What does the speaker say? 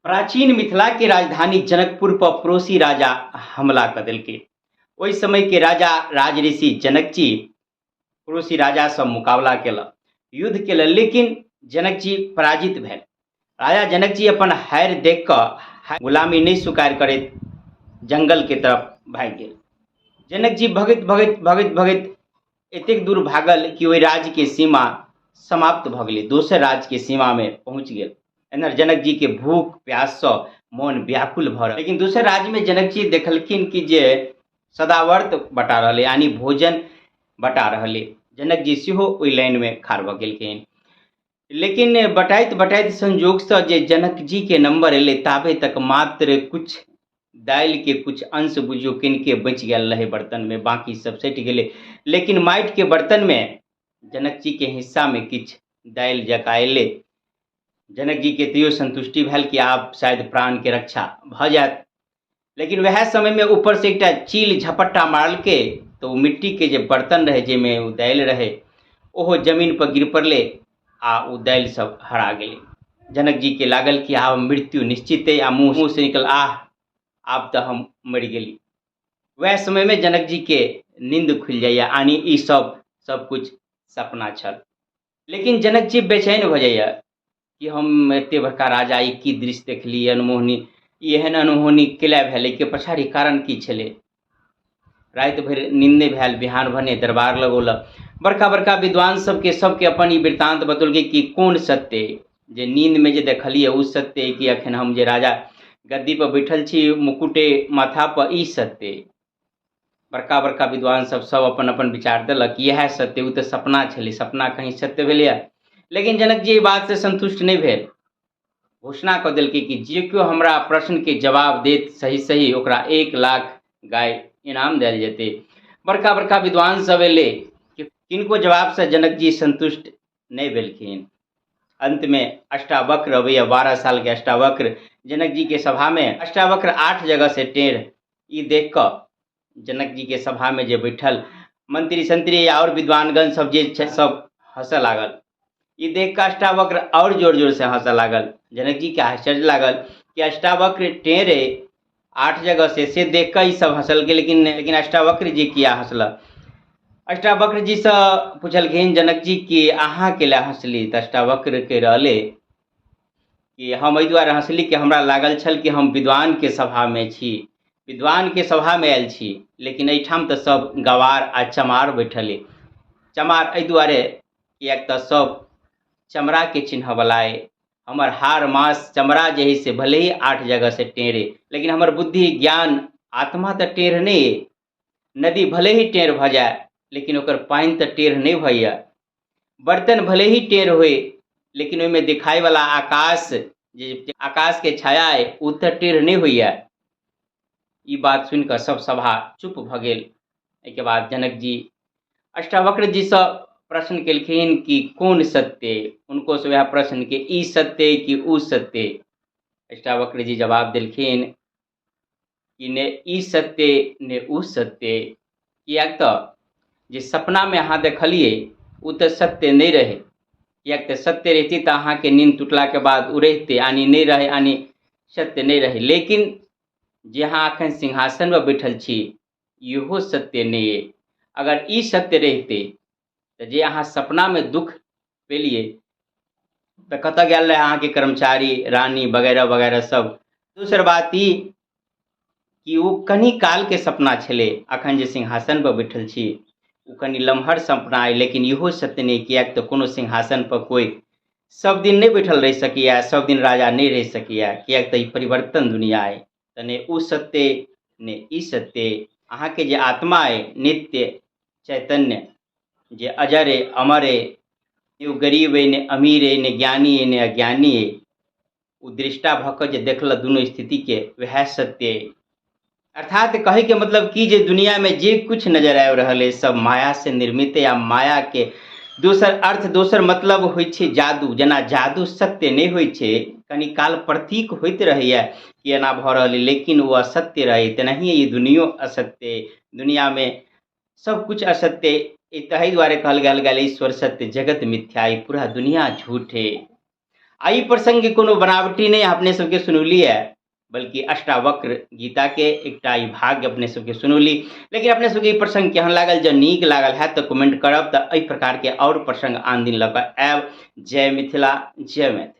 प्राचीन मिथिला के राजधानी जनकपुर पर पड़ोसी राजा हमला कऽ देलकै। ओहि समय के राजा राजऋषि जनक जी पड़ोसी राजा सँ मुकाबला केलक, युद्ध केलक, लेकिन जनक जी पराजित भेल। राजा जनक जी अपन हारि देख कऽ गुलामी नहि स्वीकार करैत जंगल के तरफ भागि गेल। जनक जी भगैत भगैत भगैत भगैत एतेक दूर भागल कि ओहि राज्य के सीमा समाप्त भऽ गेलै, दोसर राज्य के सीमा में पहुँच गेल। एनहर जनक जी के भूख प्यास सँ मोन व्याकुल भऽ रहल, लेकिन दोसर राज्य में जनक जी देखलखिन कि जे सदावर्त बटा रहलै, यानी भोजन बटा रहलै। जनक जी सेहो ओहि लाइन में खाड़ भऽ गेलखिन, लेकिन बटाइत बटाइत संजोग सँ जे जनक जी के नंबर एलै ताबे तक मात्र कुछ दालि के कुछ अंश बुझियौ किनके बचि गेल रहै बर्तन में, बाकी सब सटि गेलै। लेकिन माटि के बर्तन में जनक जी के हिस्सा में किछु दालि जकाँ एलै। जनक जी के तैयो संतुष्टि भेल कि आब शायद प्राण के रक्षा भऽ जायत। लेकिन वएह समय में ऊपर से एकटा चील झपट्टा मारलकै तऽ ओ मिट्टी के जे बर्तन रहै जाहिमे ओ दालि रहै ओहो जमीन पर गिर पड़लै आ ओ दालि सब हरा गेलै। जनक जी के लागल कि आब मृत्यु निश्चित अइ आ मुँह से निकल आह आब तऽ हम मरि गेली। वएह समय में जनक जी के नींद खुलि जाइए, यानी ई सब कुछ सपना छल। लेकिन जनक जी बेचैन भऽ जाइए कि हम एते बड़का राजा ई की दृश्य देखली, अनमोहनी, ई एहन अनहोनी केला भेलै, के पछाड़ी कारण की छलै। राति भरि नींद नहि भेल, बिहान भने दरबार लगौलक। बड़का बड़का विद्वान सबके सबके अपन ई वृत्तांत बतौलकै कि कोन सत्य अइ, जे नींद में जे देखलियै ओ सत्य अइ कि अखन हम जे राजा गद्दी पर बैठल छी मुकुटे माथा पर, ई सत्य अइ। बड़का बड़का विद्वान सब सब अपन अपन विचार देलक इएह सत्य, ओ तऽ सपना छलै, सपना कहीं सत्य भेलैए। लेकिन जनक जी एहि बात से संतुष्ट नहि भेल, घोषणा कऽ देलकै कि जे केओ हमरा प्रश्न के जवाब देत सही सही ओकरा 1 लाख गाय इनाम देल जेतै। बड़का बड़का विद्वान सब एलै, किनको जवाब से जनक जी संतुष्ट नहि भेलखिन। अंत में अष्टावक्र अबैया, 12 साल के अष्टावक्र जनक जी के सभा में, अष्टावक्र 8 जगह से टेढ़, ई देख कऽ जनक जी के सभा में जे बैठल मंत्री संत्री और विद्वानगण सब जे छै सब हंसऽ लागल। ई देख कऽ अष्टावक्र और जोर जोर से हंसऽ लागल। जनक जी के आश्चर्य लागल कि अष्टावक्र टेढ़ अइ 8 जगह से, से देख कऽ ई सब हंसलकै, लेकिन अष्टावक्र जी किया हंसलक। अष्टावक्र जी सँ पुछलखिन जनक जी कि अहाँ केला हंसली, तऽ अष्टावक्र के रहले कि हम एहि दुआरे हंसली कि हमरा लागल छल कि हम विद्वान के सभा में छी, विद्वान के सभा में आयल छी, लेकिन एहिठाम तऽ सब गवार आ चमार बैठल अइ। चमार एहि दुआरे किएक तऽ सब चमड़ा के चिन्हऽवला अइ, हमर हाड़ मांस चमड़ा जे है से भले ही 8 जगह से टेढ़ अइ, लेकिन हमर बुद्धि ज्ञान आत्मा तऽ टेढ़ नहि अइ। नदी भले ही टेढ़ भऽ जाय लेकिन ओकर पानि तऽ टेढ़ नहि होइए। बर्तन भले ही टेढ़ होय लेकिन ओहिमे दिखाई वाला आकाश जे आकाश के छाया अइ ओ तऽ टेढ़ नहि होइए। ई बात सुनि कऽ सब सभा चुप भऽ गेल। एहिके बाद जनक जी अष्टावक्र जी सँ प्रश्न केलखिन कि कोन सत्य, हुनको से वएह प्रश्न कि ई सत्य कि ऊ सत्य। अष्टावक्र जी जवाब देलखिन कि ने ई सत्य ने ऊ सत्य, किएक तऽ जे सपनामे अहाँ देखलियै ओ तऽ सत्य नहि रहै, किएक तऽ सत्य रहितै तऽ अहाँके नींद टूटलाके बाद ओ रहितै, यानी नहि रहै, यानी सत्य नहि रहै। लेकिन जे अहाँ एखन सिंहासनपर बैठल छी इहो सत्य नहि अइ। अगर ई सत्य रहितै तऽ जे अहाँ सपनामे दुःख पेलियै तऽ कतऽ गेल रहै अहाँके कर्मचारी रानी वगैरह वगैरह सब। दोसर बात ई कि ओ कनि कालके सपना छलै, अखन जे सिंहासन पर बैठल छी ओ कनि लम्हर सपना अइ, लेकिन इहो सत्य नहि, किएक तऽ कोनो सिंहासन पर कोइ सब दिन नहि बैठल रहि सकैए, सब दिन राजा नहि रहि सकैए, किएक तऽ ई परिवर्तन दुनिया अइ। तऽ ने ओ सत्य ने ई सत्य। अहाँके जे आत्मा अइ नित्य चैतन्य, जे अजर अइ अमर अइ, ओ गरीब अइ ने अमीर अइ, ने ज्ञानी अइ ने अज्ञानी अइ, ओ दृष्टा भऽ कऽ जे देखलक दुनू स्थितिके वएह सत्य अइ। अर्थात कहैके मतलब कि जे दुनियामे जे कुछ नजर आबि रहल अइ सब मायासँ निर्मित अइ, आ मायाके दोसर अर्थ दोसर मतलब होइ छै जादू। जेना जादू सत्य नहि होइ छै, कनि काल प्रतीक होइत रहैए कि एना भऽ रहल अइ, लेकिन ओ असत्य रहै, तेनाहिए ई दुनियो असत्य अइ। दुनियामे सब कुछ असत्य अइ, ताहि दुआरे कहल गेल ईश्वर सत्य जगत मिथ्या, ई पूरा दुनिया झूठ अइ। आ ई प्रसंग कोनो बनावटी नहि अपने सबके सुनौलियै, बल्कि अष्टावक्र गीता के एकटा ई भाग अपने सबके सुनौली। लेकिन अपने सबके ई प्रसंग केहन लागल? जँ नीक लागल हैत तऽ कमेंट करब, तऽ एहि प्रकार के आओर प्रसंग आन दिन लऽ कऽ आयब। जय मिथिला, जय मैथिली।